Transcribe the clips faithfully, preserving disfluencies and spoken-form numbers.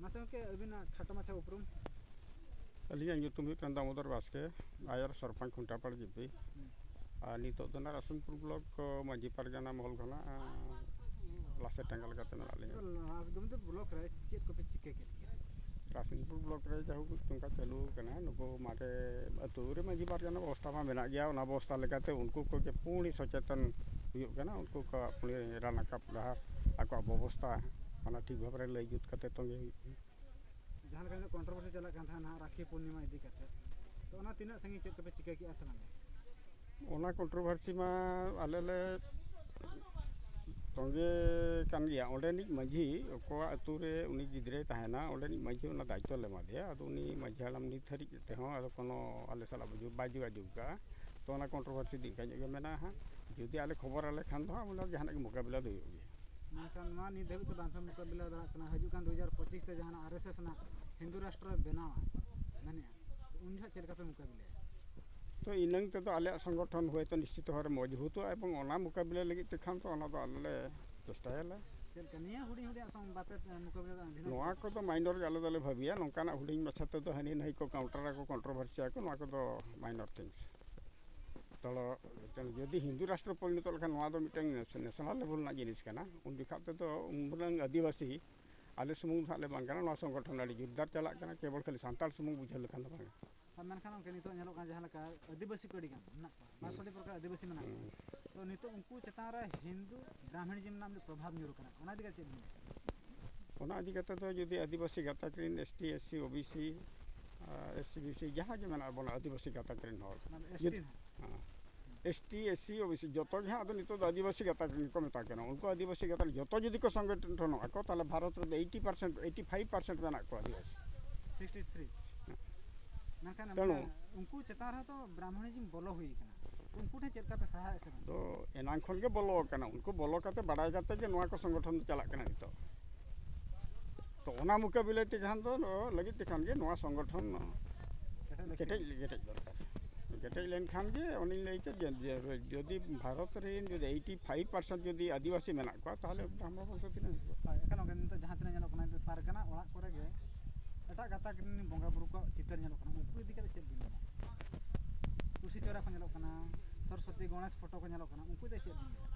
ᱟᱪᱪᱷᱟ ᱜᱚᱢᱠᱮ, ᱟᱹᱵᱤᱱᱟᱜ ᱠᱷᱟᱴᱚ ᱢᱟᱪᱷᱟ ᱩᱯᱨᱩᱢ? ᱟᱹᱞᱤᱧᱟᱜ ᱧᱩᱛᱩᱢ ᱦᱩᱭᱩᱜ ᱠᱟᱱᱟ ᱫᱟᱢᱳᱫᱚᱨ ᱵᱟᱥᱠᱮ, ᱟᱭᱟᱨ ᱥᱚᱨᱯᱚᱧᱪ ᱠᱷᱩᱱᱴᱟᱯᱟᱲ ᱡᱤᱯᱤ᱾ ᱦᱩᱸ᱾ ᱟᱨ ᱱᱤᱛᱚᱜ ᱫᱚ ᱱᱟᱜ ᱨᱟᱥᱩᱱᱯᱩᱨ ᱵᱞᱚᱠ ᱢᱟᱹᱡᱷᱤ ᱯᱟᱨᱜᱟᱱᱟ ᱢᱚᱦᱚᱞ ᱠᱷᱚᱱᱟᱜ, ᱟᱸ, ᱞᱟᱥᱮᱨ ᱴᱟᱸᱜᱟ ᱞᱮᱠᱟᱛᱮ ᱢᱮᱱᱟᱜ ᱞᱤᱧᱟ᱾ ᱛᱚ, ᱞᱟᱥ ᱜᱚᱢᱠᱮ, ᱵᱞᱚᱠ ᱨᱮ ᱪᱮᱫ ᱠᱚᱯᱮ ᱪᱤᱠᱟᱹ ᱠᱮᱫ ᱜᱮᱭᱟ? ᱨᱟᱥᱩᱱᱯᱩᱨ ᱵᱞᱚᱠ ᱨᱮ ᱡᱟᱭᱦᱳᱠ ᱱᱚᱝᱠᱟ ᱪᱟᱹᱞᱩ ᱟᱠᱟᱱᱟ, ᱱᱩᱠᱩ ᱢᱟᱨᱮ ᱟᱹᱛᱩ ᱨᱮ ᱢᱟᱹᱡᱷᱤ ᱯᱟᱨᱜᱟᱱᱟ ᱵᱮᱵᱚᱥᱛᱷᱟ ᱢᱟ ᱢᱮᱱᱟᱜ ᱜᱮᱭᱟ, ᱚᱱᱟ ᱵᱮᱵᱚᱥᱛᱷᱟ ᱞᱮᱠᱟᱛᱮ ᱩᱱᱠᱩ ᱠᱚᱜᱮ ᱯᱩᱱᱤ ᱥᱚᱪᱮᱛᱚᱱ ᱦᱩᱭᱩᱜ ᱠᱟᱱᱟ, ᱩᱱᱠᱩ ᱠᱚᱣᱟᱜ ᱯᱩᱱᱤ ᱨᱟᱱ ᱨᱟᱠᱟᱵ ᱰᱟᱦᱟᱨ, ᱟᱠᱚᱣᱟᱜ ᱵᱮᱵᱚᱥᱛᱷᱟ ᱚᱱᱟ ᱴᱷᱤᱠ ᱵᱷᱟᱵᱽ ᱨᱮ ᱞᱟᱹᱭ ᱡᱩᱛ ᱠᱟᱛᱮ ᱛᱚᱸᱜᱮ ᱦᱩᱭᱩᱜ ᱠᱟᱱᱟ᱾ ᱡᱟᱦᱟᱸ ᱞᱮᱠᱟ ᱱᱤᱛᱚᱜ ᱠᱚᱱᱴᱨᱳᱵᱷᱟᱨᱥᱤ ᱪᱟᱞᱟᱜ ᱠᱟᱱ ᱛᱟᱦᱮᱸᱱᱟ ᱱᱟᱦᱟᱜ ᱨᱟᱠᱷᱤ ᱯᱩᱨᱱᱤᱢᱟ ᱤᱫᱤ ᱠᱟᱛᱮ, ᱛᱚ ᱚᱱᱟ ᱛᱤᱱᱟᱹᱜ ᱥᱟᱺᱜᱤᱧ, ᱪᱮᱫ ᱠᱚᱯᱮ ᱪᱤᱠᱟᱹ ᱠᱮᱜᱼᱟ ᱥᱮ ᱵᱟᱝ? ᱚᱱᱟ ᱠᱚᱱᱴᱨᱳᱵᱷᱟᱨᱥᱤ ᱢᱟ ᱟᱞᱮ ᱞᱮ ᱛᱚᱸᱜᱮ ᱠᱟᱱ ᱜᱮᱭᱟ᱾ ᱚᱸᱰᱮᱱᱤᱡ ᱢᱟᱹᱡᱷᱤ, ᱚᱠᱚᱭᱟᱜ ᱟᱹᱛᱩ ᱨᱮ ᱩᱱᱤ ᱜᱤᱫᱽᱨᱟᱹᱭ ᱛᱟᱦᱮᱱᱟ, ᱚᱸᱰᱮᱱᱤᱡ ᱢᱟᱹᱡᱷᱤ ᱚᱱᱟ ᱫᱟᱭᱤᱛᱛᱚ ᱞᱮ ᱮᱢᱟ ᱫᱮᱭᱟ᱾ ᱟᱫᱚ ᱩᱱᱤ ᱢᱟᱹᱡᱷᱤ ᱦᱟᱲᱟᱢ ᱱᱤᱛ ᱫᱷᱟᱹᱨᱤᱡ ᱛᱮᱦᱚᱸ ᱟᱫᱚ ᱠᱳᱱᱳ ᱟᱞᱮ ᱥᱟᱞᱟᱜ ᱵᱩᱡᱷᱟᱹᱣ ᱵᱟᱭ ᱡᱳᱜᱟᱡᱳᱜᱽ ᱠᱟᱜᱼᱟ᱾ ᱛᱚ ᱚᱱᱟ ᱠᱚᱱᱴᱨᱳᱵᱷᱟᱨᱥᱤ ᱤᱫᱤ ᱠᱟᱛᱮ ᱜᱮ ᱢᱮᱱᱟᱜᱼᱟ ᱦᱟᱸᱜ᱾ ᱡᱩᱫᱤ ᱟᱞᱮ ᱠᱷᱚᱵᱚᱨ ᱟᱞᱮ ᱠᱷᱟᱱ ᱫᱚ ᱦᱟᱸᱜ ᱵᱚᱞᱮ ᱡᱟᱦᱟᱱᱟᱜ ᱜᱮ ᱢᱳᱠᱟᱵᱤᱞᱟ ᱫᱚ ᱦᱩᱭᱩᱜ ᱜᱮᱭᱟ᱾ ᱢᱮᱱᱠᱷᱟᱱ ᱱᱚᱣᱟ ᱱᱤᱛ ᱫᱷᱟᱹᱵᱤᱡ ᱛᱮ ᱵᱟᱝ ᱯᱮ ᱢᱳᱠᱟᱵᱤᱞᱟ ᱫᱟᱲᱮᱭᱟᱜ ᱠᱟᱱᱟ᱾ ᱦᱤᱡᱩᱜ ᱠᱟᱱ ᱫᱩ ᱦᱟᱡᱟᱨ ᱯᱚᱸᱪᱤᱥ ᱛᱮ ᱡᱟᱦᱟᱱᱟᱜ ᱟᱨ ᱮᱥ ᱮᱥ ᱨᱮᱱᱟᱜ ᱦᱤᱱᱫᱩ ᱨᱟᱥᱴᱨᱚ ᱵᱮᱱᱟᱣᱟ ᱢᱮᱱᱮᱜᱼᱟ, ᱩᱱ ᱡᱚᱦᱚᱜ ᱪᱮᱫ ᱞᱮᱠᱟ ᱯᱮ ᱢᱳᱠᱟᱵᱤᱞᱟᱭᱟ? ᱛᱚ ᱤᱱᱟᱹᱝ ᱛᱮᱫᱚ ᱟᱞᱮᱭᱟᱜ ᱥᱚᱝᱜᱚᱴᱷᱚᱱ ᱦᱚᱭᱛᱚ ᱱᱤᱥᱪᱤᱛ ᱵᱷᱟᱵᱮ ᱢᱚᱡᱽᱵᱩᱛᱚᱜᱼᱟ, ᱮᱵᱚᱝ ᱚᱱᱟ ᱢᱳᱠᱟᱵᱤᱞᱟ ᱞᱟᱹᱜᱤᱫ ᱛᱮ ᱠᱷᱟᱱ ᱛᱚ ᱚᱱᱟ ᱫᱚ ᱟᱞᱮ ᱞᱮ ᱪᱮᱥᱴᱟᱭᱟᱞᱮ᱾ ᱪᱮᱫ ᱞᱮᱠᱟ ᱱᱤᱭᱟᱹ ᱦᱩᱰᱤᱧ ᱦᱩᱰᱤᱧᱟᱜ ᱥᱚᱝ ᱵᱟᱯᱮ ᱢᱳᱠᱟᱵᱤᱞᱟ ᱫᱟᱲᱮᱭᱟᱜᱼᱟ? ᱵᱷᱤᱱᱟᱹ ᱱᱚᱣᱟ ᱠᱚᱫᱚ ᱢᱟᱭᱱᱚᱨ ᱜᱮ ᱟᱞᱮ ᱫᱚᱞᱮ ᱵᱷᱟᱹᱵᱤᱭᱟ, ᱱᱚᱝᱠᱟᱱᱟᱜ ᱦᱩᱰᱤᱧ ᱢᱟᱪᱷᱟ ᱛᱮᱫᱚ ᱦᱟᱹᱱᱤ ᱱᱟᱹᱭ ᱠᱚ ᱠᱟᱣᱩᱱᱴᱟᱨ ᱟᱠᱚ, ᱠᱚᱱᱴᱨᱳᱵᱷᱟᱨᱥᱤ ᱟᱠᱚ, ᱱᱚᱣᱟ ᱠᱚᱫᱚ ᱢᱟᱭᱱᱚᱨ ᱛᱷᱤᱝᱥ᱾ ᱛᱚ ᱢᱤᱫᱴᱟᱝ ᱡᱩᱫᱤ ᱦᱤᱱᱫᱩ ᱨᱟᱥᱴᱨᱚ ᱯᱚᱨᱤᱱᱚᱛᱚᱜ ᱞᱮᱠᱷᱟᱱ ᱱᱚᱣᱟ ᱫᱚ ᱢᱤᱫᱴᱟᱝ ᱱᱮᱥ-, ᱱᱮᱥᱱᱟᱞ ᱞᱮᱵᱮᱞ ᱨᱮᱱᱟᱜ ᱡᱤᱱᱤᱥ ᱠᱟᱱᱟ᱾ ᱩᱱ ᱡᱚᱠᱷᱟᱜ ᱛᱮᱫᱚ ᱩᱱ ᱢᱟᱨᱟᱝ ᱟᱹᱫᱤᱵᱟᱹᱥᱤ ᱟᱞᱮ ᱥᱩᱢᱩᱝ ᱫᱚ ᱦᱟᱸᱜ ᱞᱮ ᱵᱟᱝ ᱠᱟᱱᱟ, ᱱᱚᱣᱟ ᱥᱚᱝᱜᱚᱴᱷᱚᱱ ᱟᱹᱰᱤ ᱡᱳᱨᱫᱟᱨ ᱪᱟᱞᱟᱜ ᱠᱟᱱᱟ, ᱠᱮᱵᱚᱞ ᱠᱷᱟᱹᱞᱤ ᱥᱟᱱᱛᱟᱲ ᱥᱩᱢᱩᱝ ᱵᱩᱡᱷᱟᱹᱣ ᱞᱮᱠᱷᱟᱱ ᱫᱚ ᱵᱟᱝ᱾ ᱟᱨ ᱢᱮᱱᱠᱷᱟᱱ ᱜᱚᱢᱠᱮ, ᱱᱤᱛᱚᱜ ᱧᱮᱞᱚᱜ ᱠᱟᱱᱟ ᱡᱟᱦᱟᱸ ᱞᱮᱠᱟ ᱟᱹᱫᱤᱵᱟᱹᱥᱤ ᱠᱚ ᱟᱹᱰᱤ ᱜᱟᱱ ᱢᱮᱱᱟᱜ ᱠᱚᱣᱟ, ᱵᱟᱨᱥᱚᱴᱤ ᱯᱨᱚᱠᱟᱨ ᱟᱹᱫᱤᱵᱟᱹᱥᱤ ᱢᱮᱱᱟᱜ ᱠᱚᱣᱟ᱾ ᱦᱩᱸ᱾ ᱛᱚ ᱱᱤᱛᱚᱜ ᱩᱱᱠᱩ ᱪᱮᱛᱟᱱ ᱨᱮ ᱦᱤᱱᱫᱩ ᱵᱨᱟᱦᱢᱤᱱᱤᱡᱚᱢ ᱨᱮᱱᱟᱜ ᱢᱤᱫ ᱯᱨᱚᱵᱷᱟᱵᱽ ᱧᱩᱨ ᱠᱟᱱᱟ, ᱚᱱᱟ ᱤᱫᱤ ᱠᱟᱛᱮ ᱪᱮᱫ ᱵᱤᱱ ᱞᱟᱹᱭᱟ? ᱚᱱᱟ ᱤᱫᱤ ᱠᱟᱛᱮ ᱫᱚ ᱡᱩᱫᱤ ᱟᱹᱫᱤᱵᱟᱹᱥᱤ ᱜᱟᱛᱟᱠ ᱨᱮᱱ S T, S C, O B C, R S C, B C ᱡᱟᱦᱟᱸ ᱜᱮ ᱢᱮᱱᱟᱜ ᱵᱚᱱᱟ ᱟᱹᱫᱤᱵᱟᱹᱥᱤ ᱜᱟᱛᱟᱠ ᱨᱮᱱ ᱦᱚᱲ, ᱚᱱᱟ ᱫᱚ ᱮᱥ ᱴᱤ ᱡᱩᱫᱤ ᱦᱮᱸ᱾ S T, S C, O B ᱥᱤ ᱡᱚᱛᱚ ᱜᱮ ᱦᱟᱸᱜ ᱟᱫᱚ ᱱᱤᱛᱚᱜ ᱫᱚ ᱟᱹᱫᱤᱵᱟᱹᱥᱤ ᱜᱟᱛᱟᱠ ᱨᱮᱱ ᱠᱚ ᱢᱮᱛᱟ ᱠᱚ ᱠᱟᱱᱟ᱾ ᱩᱱᱠᱩ ᱟᱹᱫᱤᱵᱟᱹᱥᱤ ᱜᱟᱛᱟᱠ ᱡᱚᱛᱚ ᱡᱩᱫᱤ ᱠᱚ ᱥᱚᱝᱜᱚᱴᱷᱚᱱᱚᱜ ᱟᱠᱚ, ᱛᱟᱦᱚᱞᱮ ᱵᱷᱟᱨᱚᱛ ᱨᱮᱫᱚ eighty percent, eighty five percent ᱢᱮᱱᱟᱜ ᱠᱚᱣᱟ ᱟᱹᱫᱤᱵᱟᱹᱥᱤ᱾ Sixty three. ᱦᱮᱸ᱾ ᱢᱮᱱᱠᱷᱟᱱ ᱛᱮᱱᱩ ᱢᱟᱱᱮ ᱩᱱᱠᱩ ᱪᱮᱛᱟᱱ ᱨᱮᱦᱚᱸ ᱛᱚ ᱵᱨᱟᱦᱢᱚᱱᱤᱡᱚᱢ ᱵᱚᱞᱚ ᱦᱩᱭ ᱟᱠᱟᱱᱟ᱾ ᱩᱱᱠᱩ ᱴᱷᱮᱱ ᱪᱮᱫ ᱞᱮᱠᱟ ᱯᱮ ᱥᱟᱦᱟᱭᱮᱫ ᱥᱮ ᱵᱟᱝ? ᱫᱚ ᱮᱱᱟᱝ ᱠᱷᱚᱱ ᱜᱮ ᱵᱚᱞᱚ ᱟᱠᱟᱱᱟ᱾ ᱩᱱᱠᱩ ᱵᱚᱞᱚ ᱠᱟᱛᱮ, ᱵᱟᱲᱟᱭ ᱠᱟᱛᱮ ᱜᱮ ᱱᱚᱣᱟ ᱠᱚ ᱥᱚᱝᱜᱚᱴᱷᱚᱱ ᱫᱚ ᱪᱟᱞᱟᱜ ᱠᱟᱱᱟ ᱱᱤᱛᱚᱜ᱾ ᱛᱚ ᱚᱱᱟ ᱢᱩᱠᱟᱹᱵᱤᱞᱟᱹ ᱛᱮ ᱠᱷᱟᱱ ᱫᱚ, ᱞᱟᱹᱜᱤᱫ ᱛᱮ ᱠᱷᱟᱱ ᱜᱮ ᱱᱚᱣᱟ ᱥᱚᱝᱜᱚᱴᱷᱚᱱ ᱠᱮᱴᱮᱡ ᱞᱟᱹᱠᱛᱤ᱾ ᱠᱮᱴᱮᱡ, ᱠᱮᱴᱮᱡ ᱫᱚᱨᱠᱟᱨ᱾ ᱠᱮᱴᱮᱡ ᱞᱮᱱᱠᱷᱟᱱ ᱜᱮ ᱚᱱᱮᱧ ᱞᱟᱹᱭ ᱠᱮᱫ ᱡᱮ, ᱡᱮ ᱡᱩᱫᱤ ᱵᱷᱟᱨᱚᱛ ᱨᱮᱱ ᱡᱩᱫᱤ ᱮᱭᱤᱴᱤ ᱯᱷᱟᱭᱤᱵᱷ ᱯᱟᱨᱥᱮᱱᱴ ᱡᱩᱫᱤ ᱟᱹᱫᱤᱵᱟᱹᱥᱤ ᱢᱮᱱᱟᱜ ᱠᱚᱣᱟ, ᱛᱟᱦᱚᱞᱮ ᱵᱨᱟᱦᱢᱚ ᱵᱚᱝᱥᱚ ᱛᱤᱱᱟᱹᱜ ᱦᱩᱭᱩᱜᱼᱟ? ᱦᱳᱭ, ᱮᱠᱷᱟᱱ ᱜᱚᱢᱠᱮ, ᱱᱤᱛᱚᱜ ᱡᱟᱦᱟᱸ ᱛᱤᱱᱟᱹᱜ ᱧᱮᱞᱚᱜ ᱠᱟᱱᱟ, ᱱᱤᱛᱚᱜ ᱯᱟᱨᱜᱟᱱᱟ ᱚᱲᱟᱜ ᱠᱚᱨᱮ ᱜᱮ ᱨᱮᱱ ᱵᱚᱸᱜᱟ ᱵᱩᱨᱩ ᱠᱚᱣᱟᱜ ᱪᱤᱛᱟᱹᱨ ᱧᱮᱞᱚᱜ ᱠᱟᱱᱟ, ᱩᱱᱠᱩ ᱤᱫᱤ ᱠᱟᱛᱮ ᱪᱮᱫ ᱵᱤᱱ ᱢᱮᱱᱟ? ᱛᱩᱞᱥᱤ ᱪᱚᱨᱟ ᱠᱚ ᱧᱮᱞᱚᱜ ᱠᱟᱱᱟ, ᱥᱚᱨᱚᱥᱚᱛᱤ ᱜᱚᱬᱮᱥ ᱯᱷᱳᱴᱳ ᱠᱚ ᱧᱮᱞᱚᱜ ᱠᱟᱱᱟ, ᱩᱱᱠᱩ ᱤᱫᱤ ᱠᱟᱛᱮ ᱪᱮᱫ ᱵᱤᱱ ᱢᱮᱱᱟ?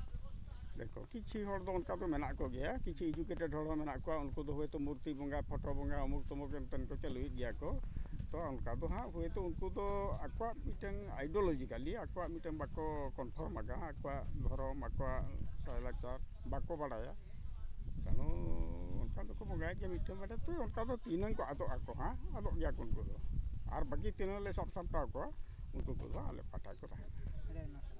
ᱫᱮᱠᱷᱚ, ᱠᱤᱪᱷᱤ ᱦᱚᱲ ᱫᱚ ᱚᱱᱠᱟ ᱫᱚ ᱢᱮᱱᱟᱜ ᱠᱚᱜᱮᱭᱟ, ᱠᱤᱪᱷᱤ ᱮᱡᱩᱠᱮᱴᱮᱰ ᱦᱚᱲ ᱦᱚᱸ ᱢᱮᱱᱟᱜ ᱠᱚᱣᱟ, ᱩᱱᱠᱩ ᱫᱚ ᱦᱳᱭᱛᱳ ᱢᱩᱨᱛᱤ ᱵᱚᱸᱜᱟ, ᱯᱷᱳᱴᱳ ᱵᱚᱸᱜᱟ, ᱚᱢᱩᱠ ᱛᱚᱢᱩᱠ ᱮᱱᱛᱮᱱ ᱠᱚ ᱪᱟᱹᱞᱩᱭᱮᱫ ᱜᱮᱭᱟ ᱠᱚ᱾ ᱛᱚ ᱚᱱᱠᱟ ᱫᱚ ᱦᱟᱸᱜ ᱦᱳᱭᱛᱳ ᱩᱱᱠᱩ ᱫᱚ ᱟᱠᱚᱣᱟᱜ ᱢᱤᱫᱴᱟᱝ ᱟᱭᱤᱰᱤᱭᱳᱞᱚᱡᱤᱠᱟᱞᱤ ᱟᱠᱚᱣᱟᱜ ᱢᱤᱫᱴᱟᱝ ᱵᱟᱠᱚ ᱠᱚᱱᱯᱷᱟᱨᱢ ᱟᱠᱟᱫᱼᱟ, ᱟᱠᱚᱣᱟᱜ ᱫᱷᱚᱨᱚᱢ, ᱟᱠᱚᱣᱟᱜ ᱞᱟᱭᱼᱞᱟᱠᱪᱟᱨ ᱵᱟᱠᱚ ᱵᱟᱲᱟᱭᱟ᱾ ᱠᱟᱨᱚᱱ ᱚᱱᱠᱟ ᱫᱚᱠᱚ ᱵᱚᱸᱜᱟᱭᱮᱫ ᱜᱮᱭᱟ ᱢᱤᱫᱴᱟᱝ ᱵᱟᱨᱭᱟ, ᱛᱚ ᱚᱱᱠᱟ ᱫᱚ ᱛᱤᱱᱟᱹᱝ ᱠᱚ ᱟᱫᱚᱜ ᱟᱠᱚ ᱦᱟᱸᱜ, ᱟᱫᱚᱜ ᱜᱮᱭᱟ ᱠᱚ ᱩᱱᱠᱩ ᱫᱚ᱾ ᱟᱨ ᱵᱟᱹᱠᱤ ᱛᱤᱱᱟᱹᱝ ᱞᱮ ᱥᱟᱵ ᱥᱟᱯᱲᱟᱣ ᱠᱚᱣᱟ, ᱩᱱᱠᱩ ᱠᱚᱫᱚ ᱟᱞᱮ ᱯᱟᱦᱴᱟ ᱠᱚ ᱛᱟᱦᱮᱱᱟ᱾ ᱟᱹᱰᱤ ᱟᱭᱢᱟ ᱥᱟᱨᱦᱟᱣ᱾